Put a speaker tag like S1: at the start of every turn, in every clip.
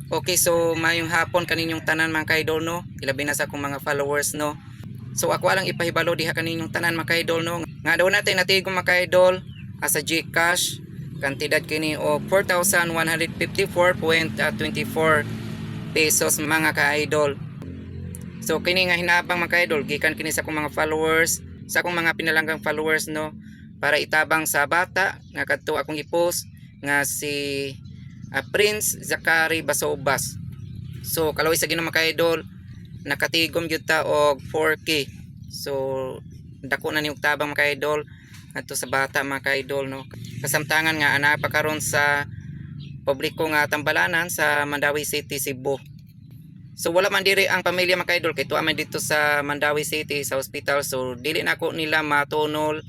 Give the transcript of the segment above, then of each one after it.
S1: Okay, so mayong hapon kaninyong tanan, mga kaidol, no. Ilabi na sa akong mga followers, no. So ako lang ipahibalo diha kaninyong tanan, mga kaidol, no, nga daw natin natigom, mga kaidol, sa GCash, kantidad kini og 4,154.24 pesos, mga ka-idol. So kini nga hinabang, mga ka-idol, gikan kini sa akong mga followers, sa akong mga pinalanggang followers, no, para itabang sa bata nga kadto akong i-post nga si Prince Zachary Basobas. So kalaway sa Ginoo, mga ka-idol, nakatigom gyud ta og 4K. So dako na ni og tabang, mga ka-idol, ngadto sa bata, mga ka-idol, no. Kasamtangan nga ana pa karon sa publiko nga tambalanan sa Mandaue City, Cebu. So wala man diri ang pamilya, mga ka-idol, kay tuwa man dito sa Mandaue City sa hospital, so dili na ako nila matunol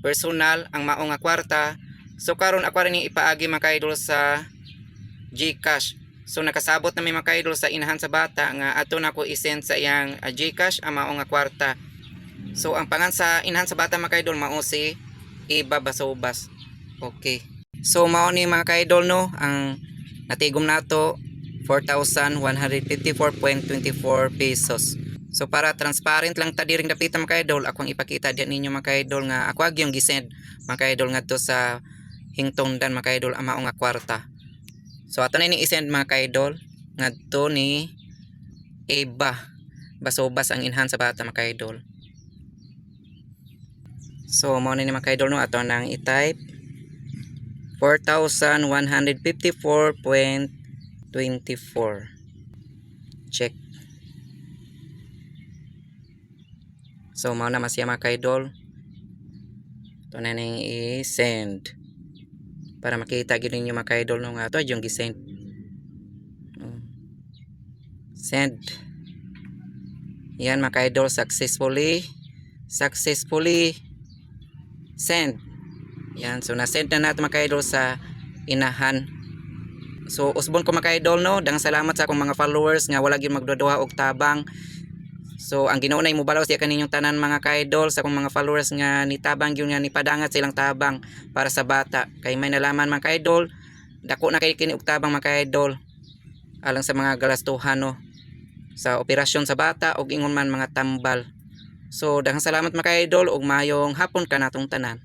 S1: personal ang mao nga kwarta. So karon ako rin ipaagi, mga ka-idol, sa GCash. So nakasabot na mi, mga ka-idol, sa inahan sa bata nga ato na ko i-send sa iyang GCash ang mao nga kwarta. So ang pangan sa inahan sa bata, mga ka-idol, mao si Eva Basobas. Okay. So mao ni, mga ka-idol, no, ang natigom nato, 4,154.24 pesos. So para transparent lang ta diring dapita, mga ka-idol, akong ipakita diyan ninyo, mga ka-idol, nga ako agyong gisend, mga ka-idol, ngadto sa hingtongdan, mga ka-idol, ang mao nga kwarta. So ato na ini isend, mga ka-idol, ngadto ni Eva Basobas, ang inhan sa bata, mga ka-idol. So mao na ni, mga ka-idol, no, ato nang i-type 4,154.24. Check. So mao na siya, mga ka-idol. Ito na ning i-send para makita gyud ninyo, mga ka-idol, no, nga ato yung gi-send. Oh. Send. Yan, mga ka-idol, successfully send. Yan, so na-send na natin, mga ka-idol, sa inahan. So usbon ko, mga ka-idol, no, daghang salamat sa akong mga followers nga wala gyud magduduha og tabang. So ang Ginoo nay mobalaw siya kaninyong tanan, mga ka-idol, sa akong mga followers nga nitabang gyud, nga nipadangat silang tabang para sa bata. Kay may nalaman, mga ka-idol, dako na kay kini og tabang, mga ka-idol, alang sa mga galastuhan, no, sa operasyon sa bata og ingon man mga tambal. So daghang salamat, mga ka-idol, ug maayong hapon kanatong tanan.